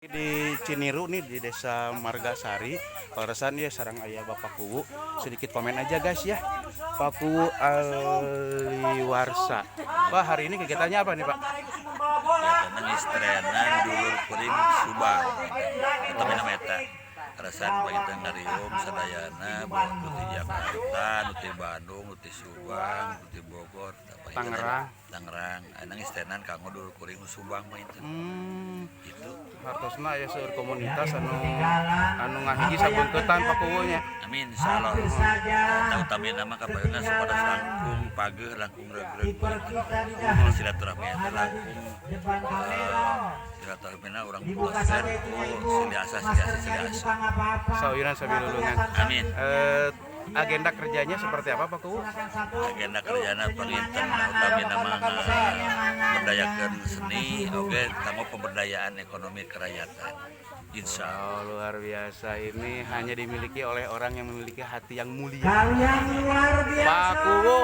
Di Ciniru nih, di Desa Margasari, kaleresan ya sareng aya Bapak Kuwu. Sedikit komen aja, guys, ya. Pak Kuwu Aliwarsa. Pak, hari ini kegiatannya apa nih, Pak? Kegiatan ngistrenan dulur kuring Subang utamina eta kaleresan panginten ngariung sadayana, nu ti Jakarta, nu ti Bandung, nu ti Subang, nu ti Bogor, panginten. Tangerang. Tangerang aya ngistrenan kanggo dulur kuring nu Subang panginten itu. Hartosna aya seueur komunitas anu anu ngahiji sabeungkeutan, Pak Kuwu, nya. Amin, insyaallah. Eta utamina mah kapayunna supados langkung pageuh, langkung regreg, silaturahmi eta langkung silaturahmina urang puaskeun ku silih asah, silih asah, silih asah. Sauyunan sabilulungan. Amin. Agenda kerjanya seperti apa, Pak Kuwu? Agenda kerjana panginten utamina mah berdayakeun seni oge kanggo pemberdayaan ekonomi kerakyatan, insya Allah. Oh, luar biasa, ini hanya dimiliki oleh orang yang memiliki hati yang mulia. Kalian luar biasa. Pak Kuwu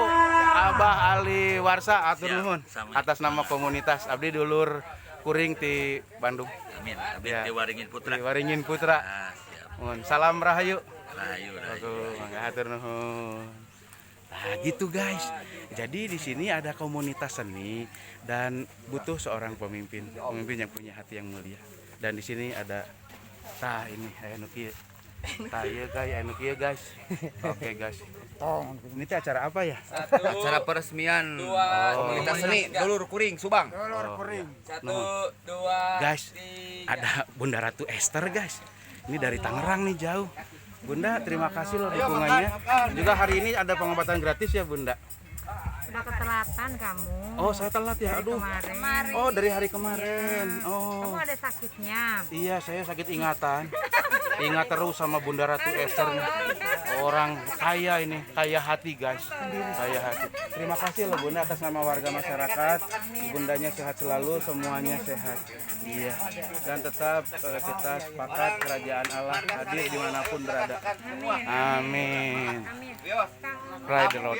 Abah Ali Warsa, atur Siap, nuhun sami. Atas nama komunitas abdi dulur kuring di Bandung. Amin, abdi Ya. ti Waringin Putra. Di Waringin Putra. Ah, siap. Mohon salam rahayu. Rahayu, rahayu. Oke, mangga, hatur nuhun. Nah, gitu, guys. Jadi di sini ada komunitas seni dan butuh seorang pemimpin, pemimpin yang punya hati yang mulia. Dan di sini ada, tah, ini aya nu kieu. Tah ieu, guys, aya nu kieu, guys. Oke, guys. Ini teh acara apa ya? Acara peresmian komunitas seni Dulur Kuring Subang. Dulur kuring. Satu, dua, guys, ada Bunda Ratu Esther, guys. Ini dari Tangerang nih, jauh. Bunda, terima kasih loh dukungannya. Juga hari ini ada pengobatan gratis ya, Bunda. Sudah ketelatan kamu. Oh, saya telat ya. Dari Aduh. kemarin. Oh, dari hari kemarin. Oh. Kamu ada sakitnya. Iya, saya sakit ingatan. Ingat terus sama Bunda Ratu Esther nih. Orang kaya ini, kaya hati, guys. Kaya hati. Terima kasih loh, Bunda, atas nama warga masyarakat. Bundanya sehat selalu, semuanya sehat. Iya. Dan tetap kita sepakat kerajaan Allah hadir dimanapun berada. Amin. Amin. Pray the Lord.